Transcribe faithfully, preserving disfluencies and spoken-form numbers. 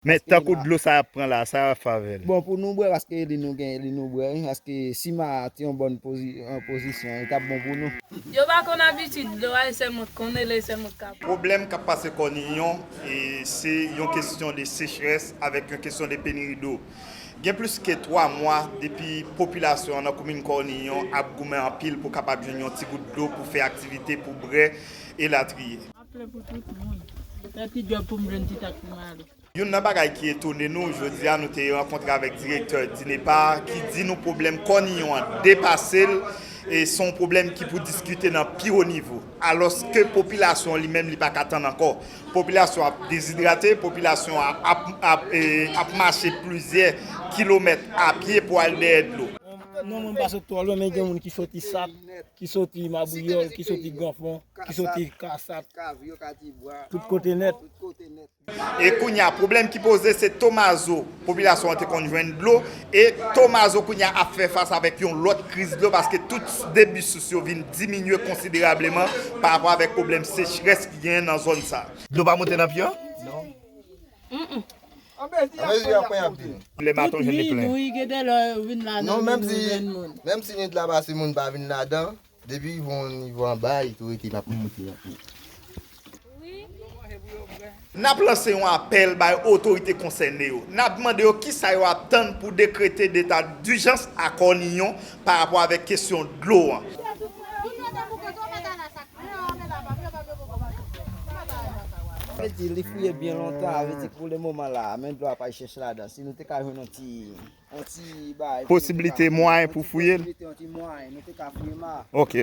Men tankou dlo sa y ap pran la, sa y ap fè avè l? Bon pou nou bwè, paske li nou gen, li nou bwè, wi, paske si ma te yon bòn pozi-, an pozisyon, li t ap bon pou nou. Yo pa konn abitid dlo a, e sèlman konn e sèlman k ap. Pwoblèm k ap pase Kòniyon, e se yon kesyon de sechrès avèk yon kesyon de peniri dlo. Gen plis ke twa mwa depi popilasyon an nan komin Kòniyon ap goumen anpil pou kapab jwenn yon ti gout dlo pou fè aktivite, pou bwè, elatriye. M ap plen pou tout moun. Fè ti djòb pou m jwenn ti tak pou m ale. Youn nan bagay ki etone nou, jodi a nou te rankontre avèk direktè DINEPA ki di nou pwoblèm Kòniyon an depase l, e se yon pwoblèm ki pou diskite nan pi wo nivo. Alòske popilasyon an li menm li pa ka tann ankò. Popilasyon ap dezidrate, popilasyon an ap, ap, e, ap mache plizyè kilomèt a pye pou al dèyè dlo. Non, mwen m pa sot twò lwen, men gen moun ki soti Sat, ki soti Mabouyòl, ki soti Granfon, ki soti Kasat. Tout kote nèt. E kounye a, pwoblèm ki poze se Tomazo. Popilasyon an te konn jwenn dlo. E Tomazo kounye a ap fè fas avèk yon lòt kriz dlo paske tout debit sous yo vin diminye konsiderableman pa rapò avèk pwoblèm sechrès ki genyen nan zòn sa. Dlo pa monte nan pye an? Non. Anmezi y ap pran y ap vini. Lè maten w jwenn li plen. Wi, gen de lè yo vin ladan. Non, menm si, menm si nit la pase moun pa vin ladan, depi rive yon nivo anba, li tou rete l ap monte, l ap monte. N ap lanse yon apèl bay otorite konsène yo. N ap mande yo kisa yo ap tann pou dekrete deta dijans a Kòniyon pa rapò avèk kesyon dlo an. Vle di, li fouye byen lontan, vle di pou le moman la, men dlo a pa chèche ladan. Si nou te ka jwenn yon ti, yon ti bagay. Posiblite, mwayen pou fouye l? Posiblite, yon ti mwayen, nou te ka fouye ma. Ok.